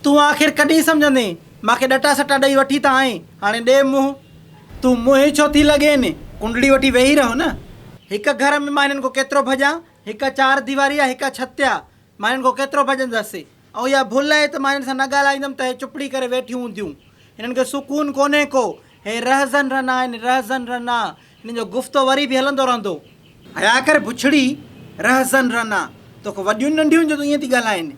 تون آخر ڪڏهن سمجهندين؟ مان کي ڏٽا سٽا ڏئي وٺي ته آئين، هاڻي ڏي منهن. تون منهن ڇو ٿي لڳين؟ ڪنڊڙي وٺي ويهي رهو نه. هڪ گهر ۾ مان هنن کان ڪيترو ڀڄان؟ هڪ چار ديواري آ، هڪ ڇت آ. مان هنن کان ڪيترو ڀڄندس؟ ۽ اها ڀل آهي ته مان هنن سان نه ڳالهائيندم ته هي چپڙي ڪري ويٺيون هونديون. هنن کي سڪون ڪونهي ڪو. هي رهزن رنا آهن، رهزن رنا. هنن جو گفتو وري به هلندو رهندو. حياء ڪر بڇڙي، رهزن رنا. توکان وڏيون ننڍيون جو تون ائين ٿي ڳالهائين.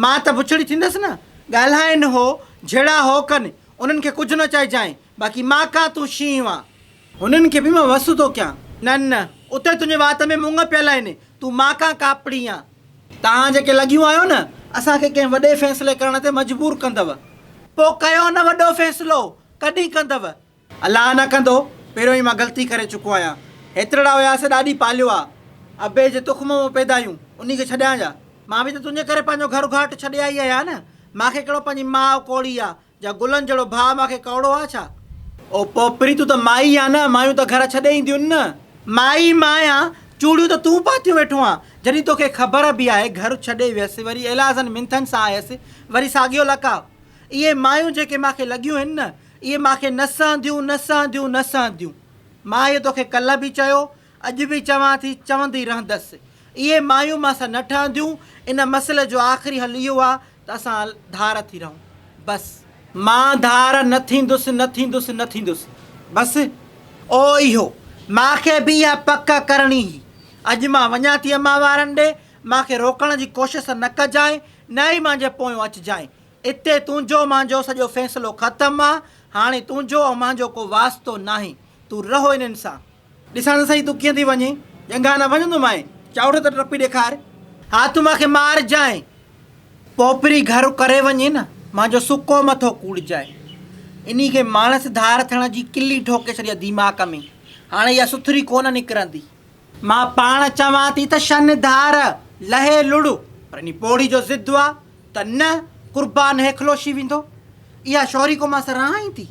مان ته بڇڙي ٿيندس نه. ڳالهائين هو جهڙا هو ڪن، انهن کي ڪجهه نه چئجانء. باقي مان ڪان تون شينهن آن. هنن کي به مان وس ٿو ڪيان. نه نه، اتي تنهنجي وات ۾ مڱ پيل آهن. تون مان ڪان ڪاپڙي آن. توهان جيڪي لڳيون آهيو نه، اسان کي ڪنهن وڏي فيصلي ڪرڻ تي مجبور ڪندؤ. پوء ڪيو نه وڏو فيصلو، ڪڏهن ڪندؤ؟ الله نه ڪندو، پهريون ئي مان غلطي ڪري چڪو آهيان. هيترڙا هياسين ڏاڏي پاليو آ. ابي جي تخم مان پيدا آهيون، انهي کي ڇڏيان ڇا؟ مان به ته تنهنجي ڪري پنهنجو گهر گهاٽ ڇڏي آئي آهيان نه. مان کي ڪهڙو پنهنجي ماء ڪوڙي آ، جا گلن جهڙو ڀاء مان کي ڪؤڙو آ ڇا؟ او پوپري تون ته مائي آن نه، مايون ته گهر ڇڏي اينديون نه. مائي مان آهيان، چوڙيون ته تون پاتيون ويٺو آن. جڏهن توکي خبر به آهي گهر ڇڏي ويس، وري ايلازن منٿن سان آيس، وري ساڳيو لقاء. اهي مايون جيڪي مان کي لڳيون هن نه، اهي مان کي نه سهنديون، نه سهنديون، نه سهنديون. مان اهو توکي ڪلهه به چيو، اڄ به چوان ٿي، چوندي رهندس. اهي مايون مان سان نه ٺهنديون. ان مسئلي جو آخري حل اهو آ ته اسان ڌار ٿي رهون. بس. مان ڌار نه ٿيندس، نه ٿيندس، نه ٿيندس. بس. او اهو. مان کي به اها پڪ ڪرڻي هئي. اڄ مان وڃان ٿي امان وارن ڏي. مان کي روڪڻ جي ڪوشس نه ڪجانء، نه ئي مانجي پويون اچجانء. اتي تنهنجو مانجو سڄو فيصلو ختم آ. هاڻي تنهنجو ۽ مانجو ڪو واسطو ناهي. تون رهو انهن سان. ڏسان ته سهي تون ڪيئن ٿي وڃين. ڄنگها نه ڀڃندومانء. چؤٺ ته ٽپي ڏيکار. ها تون مان کي مارجانء. پوپري گهر ڪري وڃي نه، مانجو سڪو مٿو ڪوڙجانء. انهي کي ماڻس ڌار ٿيڻ جي ڪلي ٺوڪي ڇڏي آ ديماڪ ۾. هاڻي اها سٿري ڪونه نڪرندي. مان پاڻ چوان ٿي ته شن ڌار، لهي لڙ. پر انهي پوڙهي جو ضد آ ته نه، قربان هيکلوشي ويندو. اها شوري ڪو مان سان رهان ئي ٿي.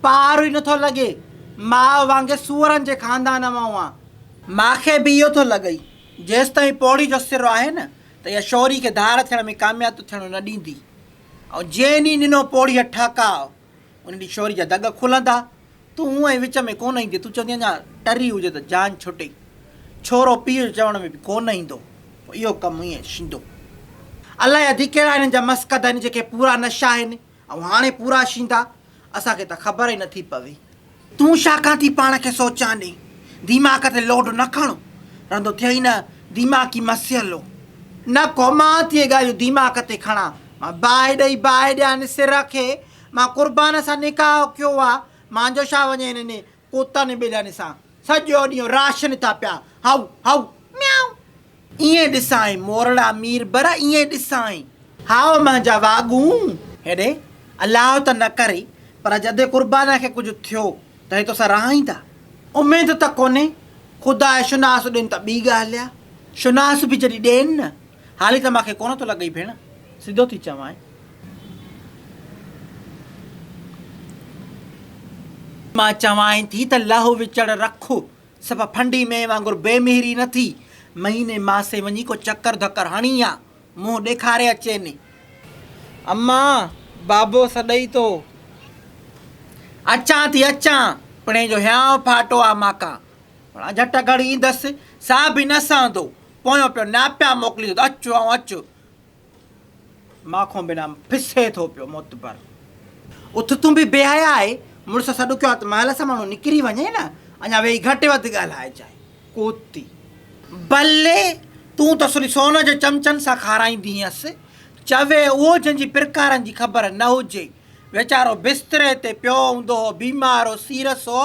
پار ئي نٿو لڳي. ماء وانگي سوئرن جي خاندان مان هئان. ماکي به اهو ٿو لڳئي. جيستائين پوڙهي جو سر آهي نه ته اها شوري کي ڌار ٿيڻ ۾ ڪامياب ٿيڻ نه ڏيندي. ۽ جنهن ڏينهن ڏنو پوڙهيء ٺهڪاء، ان ڏينهن شوري جا دڳ کلندا. تون هونئن ئي وچ ۾ ڪونه ايندين، تون چوندين اڃا ٽري هجي ته جان ڇٽي. ڇورو پيء جو چوڻ ۾ به ڪونه ايندو. پوء اهو ڪم ائين شيندو. الائي اڌي ڪهڙا هنن جا مسقد آهن جيڪي پورا نه شاهن ۽ هاڻي پورا شيندا، اسان کي ته خبر ئي نٿي پوي. تون ڇا کان ٿي پاڻ کي سوچان ڏئين؟ ديماڪ تي لوڊ نه کڻ، رهندو ٿئي نه ديماڪي مسئلو. نه ڪو مان ٿي اهي ڳالهيون ديماڪ تي کڻان. مان باهه ڏئي باهه ڏيان سر کي. مان قربان سان نڪاح ڪيو آ، مانجو ڇا وڃي هنن ڪتن ٻلن سان. سڄو ڏينهن راشن ٿا پيا هائو هائو ميائو. ائين ڏسانء مورڙا ميربر ائين ڏسانء. هاء منهنجا واڳون. هيڏي الله ته نه ڪري پر اڄ ادي قربان کي ڪجهه ٿيو ته هي توسان رهائيندا؟ اميد ته ڪونهي. خدا شناس ڏين ته ٻي ڳالهه آ. شناس به جڏهن ڏين نه. حالي ته مان کي ڪونه ٿو لڳئي ڀيڻ. سڌو ٿي چوانء. مان چوانء ٿي ته لهه وچڙ رک. صفا ڦنڊي مينهن وانگر بي مهري نه ٿي. مهيني ماسي وڃي ڪو چڪر ڌڪر هڻي آ. منهن ڏيکاري اچين. اما، بابو سڏئي ٿو. اچان ٿي اچان. پڻهين جو هيانء ڦاٽو آ ماڪان. پڻا جهٽ گهڙي ايندس، سا به نه سهندو. پويون پيو ناپيا موڪليندو ته اچ ۽ اچ. ماکون بنا ڦسي ٿو پيو معتبر. اٿ تون به بي حيا آهي، مڙس سڏ ڪيو آ ته مهل سان ماڻهو نڪري وڃي نه، اڃا ويهي گهٽ وڌ ڳالهائجانء. ڪوتي. بلي، تون ته سري سون جي چمچن سان کارائيندينس. چوي اهو جنهن جي پرڪارن جي خبر نه هجي. ويچارو بستري تي پيو هوندو هو، بيمار هو، سيرس هو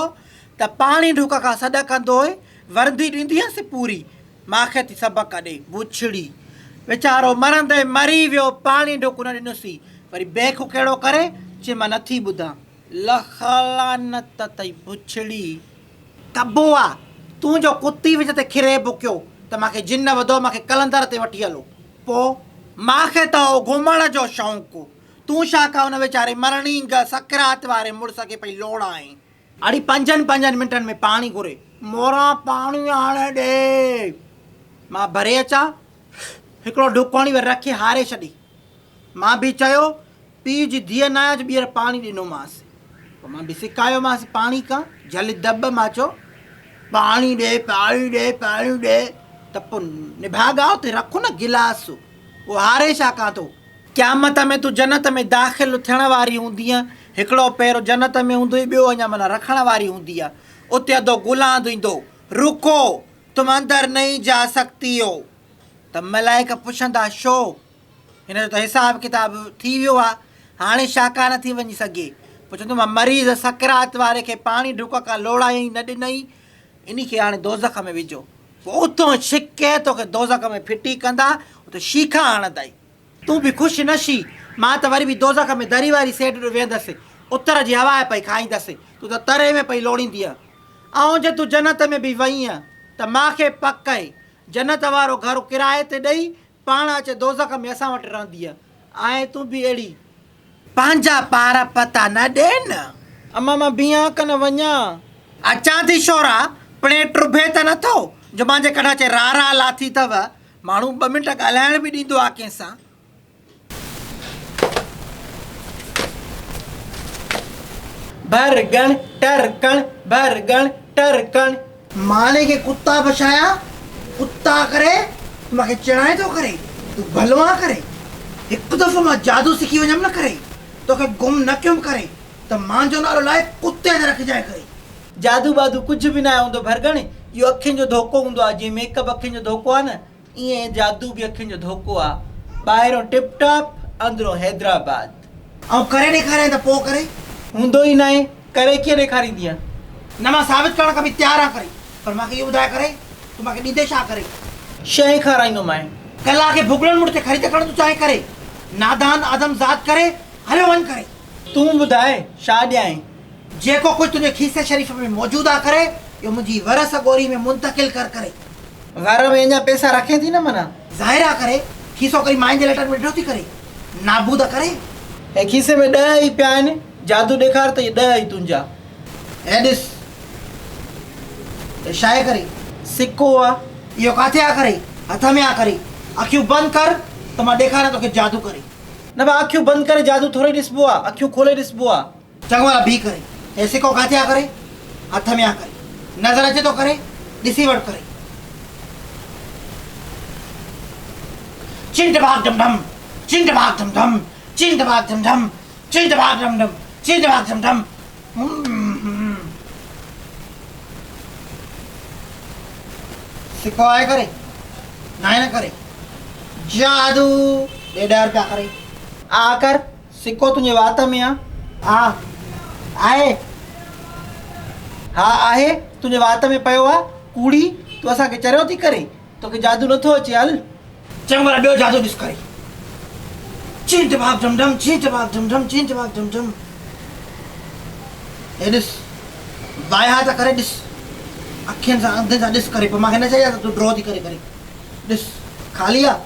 ته پاڻي ڍڪ کان سڏ ڪندو هئي، ورندي ڏيندينس پوري. ماکي ٿي سبق ڏي، بڇڙي. ويچارو مرندي مري ويو، پاڻي ڍڪ نه ڏنوسين. وري بيک ڪهڙو ڪري، چي مان نٿي ٻڌان. لک لعنت اٿئي بڇڙي. ڪبو آ، تون جو ڪتي وچ تي کري بڪيو ته ماکي جن وڌو، ماکي قلندر تي وٺي هلو. پو؟ ماکي ته هو گهمڻ جو شوق. تون ڇا ڪا ان ويچاري مرڻينگ، سڪرات واري مڙس کي پئي لوڙائين. اڙي پنجن پنجن منٽن ۾ پاڻي گهري. موران پاڻي آڻي ڏي. مان ڀري اچان. هڪڙو ڍڪ هڻي وري رکي هاري ڇڏي. مان به چيو، پيء جي ڌيء ناهيان جو ٻيهر پاڻي ڏنومانس. پوء مان به سڪايومانس پاڻي کان، جهل دٻ مان چيو، پاڻي ڏي، پاڻي ڏي، پاڻي ڏي. ته پوء نڀاڳا اتي رک نه گلاس، اهو هاري ڇا ڪان ٿو. قيامت ۾ تون جنت ۾ داخل ٿيڻ واري هوندينء، هڪڙو پير جنت ۾ هوندوئي ٻيو اڃا معنيٰ رکڻ واري هوندينء. اتي اڌو گلان ايندو، رڪو، تم اندر نهين جا سڪتي هو. ته ملائڪ پڇندا، شو؟ هن جو ته حساب ڪتاب ٿي ويو آ، هاڻي ڇا ڪانه ٿي وڃي سگهي. پوء چوندو، مان مريض سڪرات واري کي پاڻي ڍڪ کان لوڙايائين نه ڏنائين، انهي کي هاڻي دوزخ ۾ وجهو. پوء اتان ڇڪي توکي دوزخ ۾ ڦٽي ڪندا، اتي شيخا هڻندائي. تون به خوش نه شي، مان ته وري به دوزخ ۾ دري واري سيٽ ڏي ويهندس، اتر جي هوا پئي کائيندس، تون ته تري ۾ پئي لوڙيندينء. آئون جي تون جنت ۾ به وئينء ته مان کي پڪ اهي، جنت وارو گهر ڪرائي تي ڏئي، پاڻ اچي دوزخ ۾ اسان وٽ رهندينء. آهين تون به اهڙي. پنهنجا پار پتا نه ڏي نه. اما مان بيهان ڪن وڃان. اچان ٿي شورا، پڻهين ٽڀي ته نٿو، جو مانجهي ڪڍ اچي را را لاٿي اٿو. ماڻهو ٻه منٽ ڳالهائڻ به ڏيندو آ ڪنهن سان. ڀر ڳڻ ٽر ڪڻ ڀر ڳڻ ٽر ڪڻ. ماني کي ڪتا بڇايا ڪتا ڪري تون مانکي چڙائين ٿو ڪري تون ڀلو آن ڪري هڪ دفعو مان جادو سکي وڃم نه ڪري توکي گم نه ڪيم ڪري ته مانجو نالو لاهي ڪتي تي رکجانء ڪري. جادو بادو ڪجهه به ناهي هوندو ڀرڳڻ، اهو اکين جو ڌوڪو هوندو آهي، جيئن ميڪ اپ اکين جو ڌوڪو آهي نه، ائين جادو به اکين جو ڌوڪو آهي، ٻاهرون ٽپ ٽاپ، اندرون حيدرآباد. آئون ڪري ڏيکاريان ته پوء ڪري. هوندو ئي ناهي، ڪري ڪيئن ڏيکاريندينء؟ نه مان ثابت ڪرڻ کان به تيار آهيان ڪري، پر مان کي اهو ٻڌاء ڪري، تون مان کي ڏيندين ڇا ڪري؟ شيء کارائيندومانء. ڪلاڪ ڀڳڙن مڙ تي خريد ڪرڻ ٿو چاهين ڪري، نادان آدم ذات ڪري، هليو وڃ ڪري. تون ٻڌاء ڇا ڏيانء؟ جيڪو ڪجهه تنهنجي کيسي شريف ۾ موجود آ ڪري، اهو منهنجي ور سڳوري ۾ منتقل ڪر ڪري. ور ۾ اڃا پئسا رکين ٿي نه معنيٰ؟ ظاهر آ ڪري، کيسو ڪري ماين جي لٽن ۾ ڏٺو ٿي ڪري، نابود ڪري. هي کيسي ۾ ڏهه ئي پيا آهن، جادو ڏيکار ته اهي ڏهه ئي تنهنجا. هي ڏس، هي ڇاهي ڪري؟ سڪو آ. اهو ڪاٿي آ ڪري؟ هٿ ۾ آ ڪري. اکيون بند ڪر ته مان ڏيکاريان توکي جادو ڪري. نه ڀاء اکيون بند ڪري جادو ٿورئي ڏسبو آ، اکيون کولي ڏسبو آ. چڱو ڀلا بيهه ڪري. هي سڪو ڪاٿي آ ڪري؟ هٿ ۾ آ ڪري. نظر اچي ٿو ڪري؟ ڏسي وٺ ڪري. چنڊ ڀاڳ ڍم ڍم، چنڊ ڀاڳ ڍم ڍم، چنڊ ڀاڳ ڍم ڍم، چنڊ ڀاڳ ڍم ڍم، چنڊ ڀاڳ ڍم ڍم. سڪو آهي ڪري؟ ناهي نه ڪري. جادو ڏي ڏهه رپيا ڪري. آ ڪر. سڪو تنهنجي وات ۾ آ. ها آهي. ها آهي، تنهنجي وات ۾ پيو آ. ڪوڙي، تون اسان کي چريو ٿي ڪرين؟ توکي جادو نٿو اچي، هل. چڱو ڀلا ٻيو جادو ڏس ڪري. چينٽ ڀاڳ ڍم ڍم، چينٽ ڀاڳ ڍم ڍم، چينٽ ڀاڳ ڍم ڍم. هي ڏس، بائي هاٿ ڪري ڏس. اکين سان انڌين سان ڏس ڪري، پوء مان کي نه چئجان ته تون ڊرو ٿي ڪري ڪري. ڏس، خالي آ.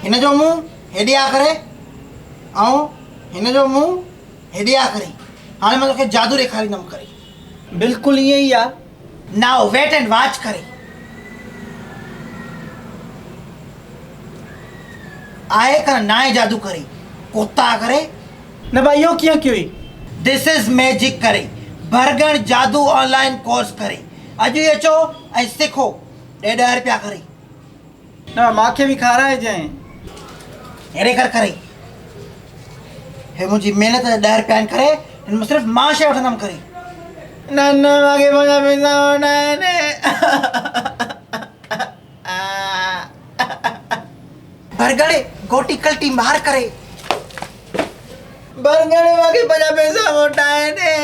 هن جو منهن هيڏي آ ڪري ۽ هن جو منهن هيڏي آ ڪري. هاڻي مان توکي جادو ڏيکاريندم ڪري. بلڪل ائين ئي آ. نائو ويٽ اينڊ واچ ڪري. آهي ڪر ناهي جادو ڪري. ڪوتا ڪري. نه ڀاء اهو ڪيئن ڪيوئي؟ دس از ميجڪ ڪري. ڀرڳڻ جادو آن لائين ڪورس ڪري. اڄ ئي اچو ۽ سکو. ڏي ڏهه رپيا ڪري. نه ماکي به کارائجانء. هيڏي ڪر ڪري. هي منهنجي محنت جا ڏهه رپيا آهن ڪري. هن مان صرف مان شيء وٺندم ڪري. نه نه ماکي پنهنجا پئسا موٽائي ڏي. ڀرڳڙي گوٽي ڪلٽي مار ڪري. ڀرڳڙي ماکي پنهنجا پئسا موٽائي ڏي.